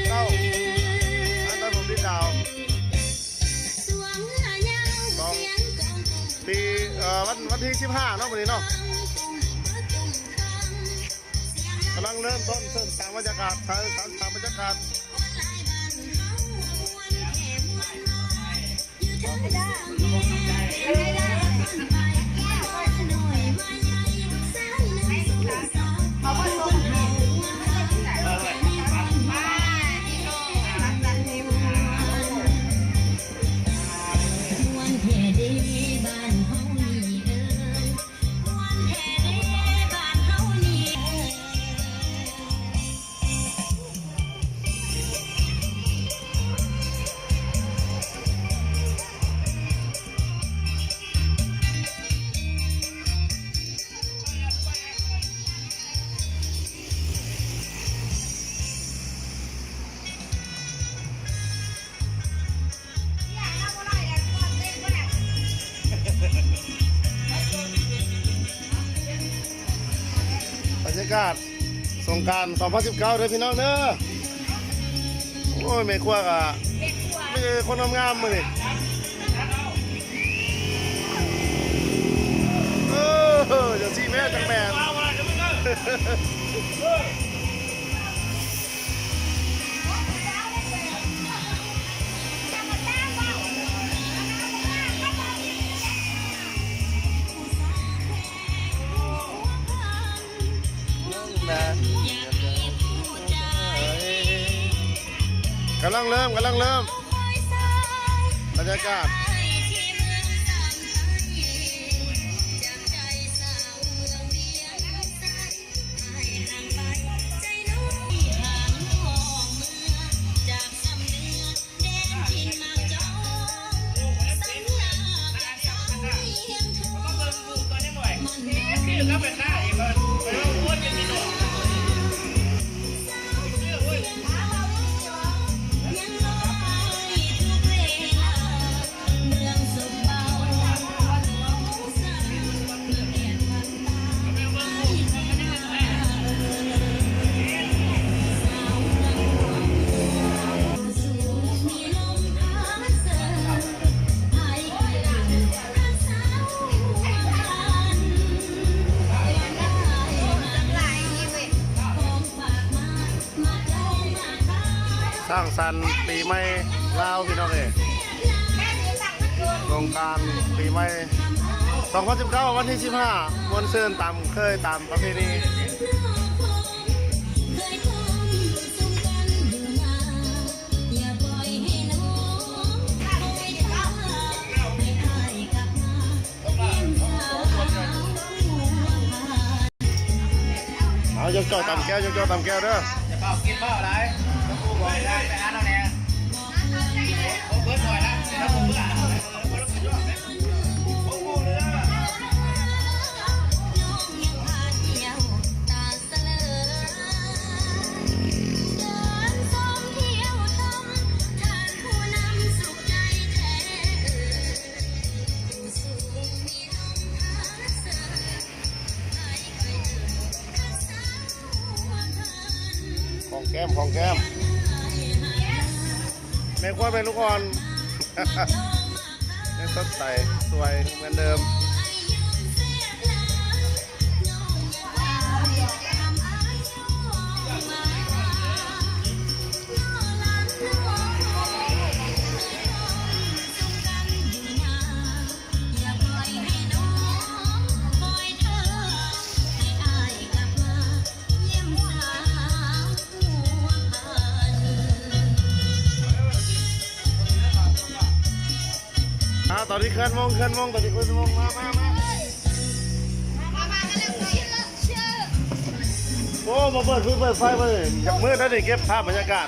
ເກົ້າ ງານຕັດຜົມທີ່ເກົ້າ ສອງ ປີ ເອີ ວັນ ວັນທີສິບຫ້າເນາະ ມື້ນີ້ເນາະ ກຳລັງເລີ່ມຕົ້ນເສີມສ້າງບັນຍາກາດ ສ້າງ ສ້າງບັນຍາກາດ. ບັນຍາກາດສົງການສອງພັນສິບເກົ້າເດີພີ່ນ້ອງເດີ. ໂອ້ຍ ແມ່ຄົວກະມີແຕ່ຄົນງາມໆມື້ນີ້. ເອີ ຈັ່ງຊີ້ແມ່ນ ຈັ່ງແມ່ນ. ກຳລັງເລີ່ມ ກຳລັງເລີ່ມ ບັນຍາກາດ. ສ້າງສັນປີໃໝ່ລາວພີ່ນ້ອງເອີຍ ສົງການປີໃໝ່ສອງພັນສິບເກົ້າ ວັນທີສິບຫ້າ ມ່ວນຊື່ນຕາມເຄີຍ ຕາມປະເພນີ. ເອົາ ຢອກໆຕາມແກ້ວ ຢອກໆຕາມແກ້ວເດີ. ຢ່າເວົ້າກິນເວົ້າຫຼາຍ ແລ້ວກູບອກໄປຫາເຮົາແດ່ ບໍ່ເບິດໜ້ອຍນະ ແລ້ວບໍ່ເບື່ອ. ຫອມແກ້ມ ຫອມແກ້ມ ແມ່ຄົວແມ່ລູກອ່ອນ ຍັງສົດໃສສວຍເໝືອນເດີມ. ອ່າ ຕອນນີ້ເຄື່ອນວົງ ເຄື່ອນວົງ ຕອນນີ້ເຄື່ອນວົງ ມາ ມາ ມາ. ໂອ້ ບໍ່ເປີດຟືນເປີດໄຟເບິ່ງ ຢາກມືດແລ້ວນີ້ ເກັບພາບບັນຍາກາດ.